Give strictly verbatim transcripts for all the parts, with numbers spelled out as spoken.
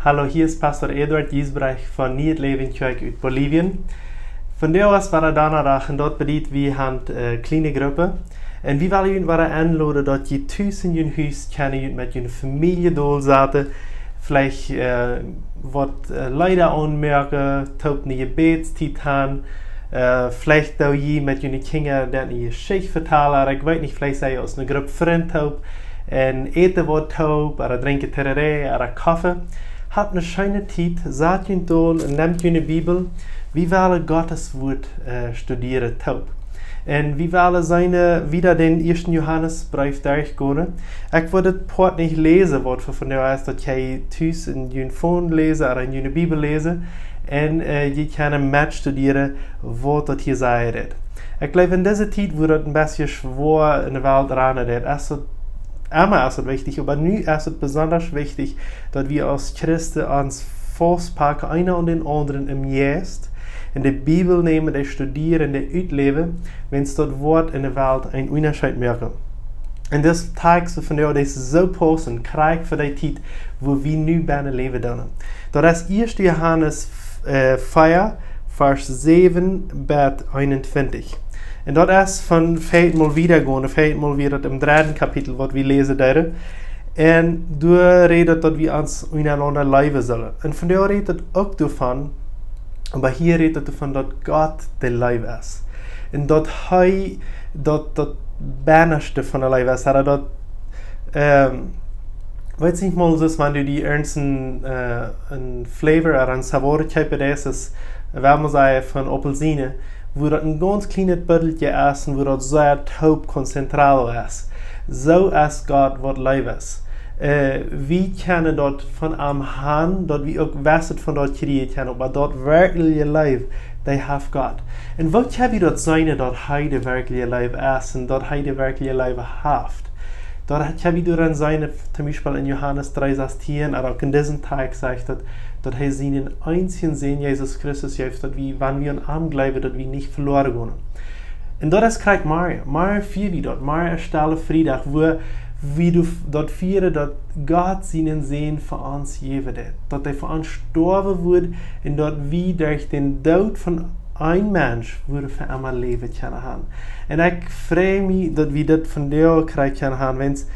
Hallo, hia es Pastor Eduard Giesbrecht von Nieet Läwen Kjoakj ut Bolivien. Vondoag es wada Donnadach un daut bediet, wie han, äh, kjliene Gruppe. Un wie wellen junt wada enloden, daut jie tus en jun Hus kjennen junt met june Famielje dolsaten. Veleicht, äh, waut, äh, Leeda aunmoaken, toop ne Jebädstiet han. Äh, veleicht doo jie met june Kjinja dan ne Jeschicht vetalen, ooda ekj weet nich, veleicht sie jie aus ne Grupp Frind toop un äten waut toop, ooda drinkjen Tereré, ooda Koffe. Habt ne scheene Tiet, sat junt dol un nemt june Bibel. Wie wellen Gottes Wuat, äh, studieren toop. Un wie wellen seenen, äh, wada dän ieeschten Johanesbreef derchgonen. Ekj wudd daut Poat nich läsen, waut fa vondoag es, daut jie tus en jun Phone läsen ooda en june Bibel läsen. Un, äh, jie kjennen metstudieren, waut daut hia sajen deit. Ekj jleew, en dise Tiet, wua daut een bät schwoa en de Welt ranen deit, es daut, emma es daut wichtich, oba nu es daut besonda wichtich, daut wie aus Christen ons faustpacken, eena aun dän aundren em Jeist, un de Bibel nämen, dee studieren, dee utläwen, wiels daut woat en de Welt een Unjascheet moaken. Un dis Tekst vondoag, dee es soo paussent, krakjt fa dee Tiet, wua wie nu bennen läwen doonen. Daut es ieeschte Johanes, äh, vea, Varsch säwen bat eenuntwintich. Un daut es von, veleicht mol wada gonen, veleicht mol wada em dredden Kapitel, waut wie läsen deeden. Un doa rät daut, daut wie ons unjarenaunda leewen sellen. Un vondoag rät daut uk doavon, oba hia rät daut doavon, daut Gott de Leew es. Un daut hee, daut, daut bennaschte von de Leew es, ooda daut, ähm, weet nich mol, soo aus wan du die irjent een, äh, een Flavor ooda een Sabor kjeepen deist, es, well wie sajen, von Aupelsine, wua daut een gaunz kjlienet Buttelkje es un wua daut sea toop konzentrado es. Soo es Gott, waut Leew es. Äh, wie kjennen daut von am han, daut wie uk waut von daut kjrieen kjennen, oba daut werkjliche Leew, dee haft Gott. Un woo kjenn wie daut seenen, daut hee de werkjliche Leew es un daut hee de werkjliche Leew haft? Daut kjenn wie doaraun seenen, toom Biespel en Johanes dree sastieen, ooda uk en disen Tekst sajcht daut, daut hee sienen eensjen Sän, Jesus Christus, jeef, daut wie, wan wie aun am jleewen, daut wie nich veloaren gonen. Un daut es krakjt morjen. Morjen fieren wie daut. Morjen es Stelle Friedach, wua wie do-, daut fieren, daut Gott sienen Sän fa ons jäwen deed. Daut hee fa ons stoawen wudd un daut wie derch dän Doot von een Mensch wudden fa emma Läwen kjennen han. Un ekj frei mie, daut wie daut vondoag krakjt kjennen han, wiels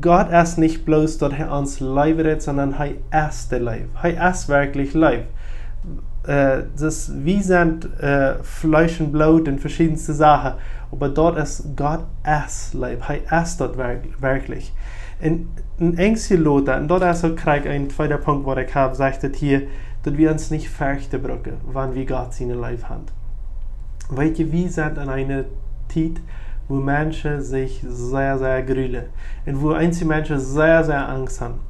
Gott es nich bloos, daut hee ons leewen deit, sonda hee es de Leew. Hee es werkjlich Leew. Äh, daut wie sent, äh, Fleesch un Bloot un veschiedenste Sachen, oba daut es, Gott es Leew. Hee es daut werk-, werkjlich. Un een eensje lota, un daut es uk krakjt een tweeda Punkt, waut ekj hab, sajcht daut hia, daut wie ons nich ferchten brucken, wan wie Gott siene Leew han. Weet jie, wie sent en eene Tiet, wua Menschen sikj sea, sea grulen. Un wua eenje Menschen sea, sea Angst han.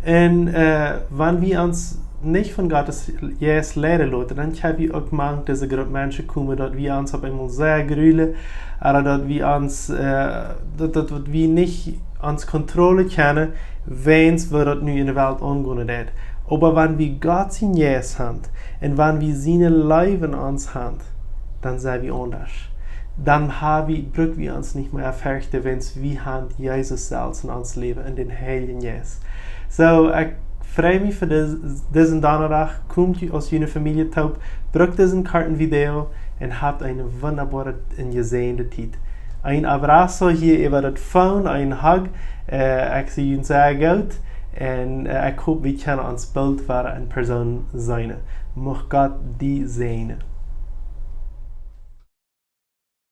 Un, äh, wan wie ons nich von Gott sienen Jeist leiden loten, dan kjenn wie uk mank dise Grupp Menschen komen, daut wie ons opp eemol sea grulen, ooda daut wie ons, äh, daut, daut, daut wie nich ons kontrollieren kjennen, wiels waut nu en de Welt aungonen deit. Oba wan wie Gott sienen Jeist han un wan wie siene Leew en ons han, dan sent wie aundasch. Dan ha wie, bruck wie ons nich mea ferchten, wiels wie han Jesus selfst en ons Läwen un dän Heiljen Jeist. Soo, ekj frei mie fa dis-, disen Donnadach. Komt jie aus june Famielje toop, bruck disen korten Video un habt eene wundaboare un jesäajende Tiet. Een abrazo hia äwa daut Phone, een Hug. Äh, ekj sie junt sea goot. Un, äh, ekj hop, wie kjennen ons boolt wada en Persoon seenen. Mucht Gott die säajnen.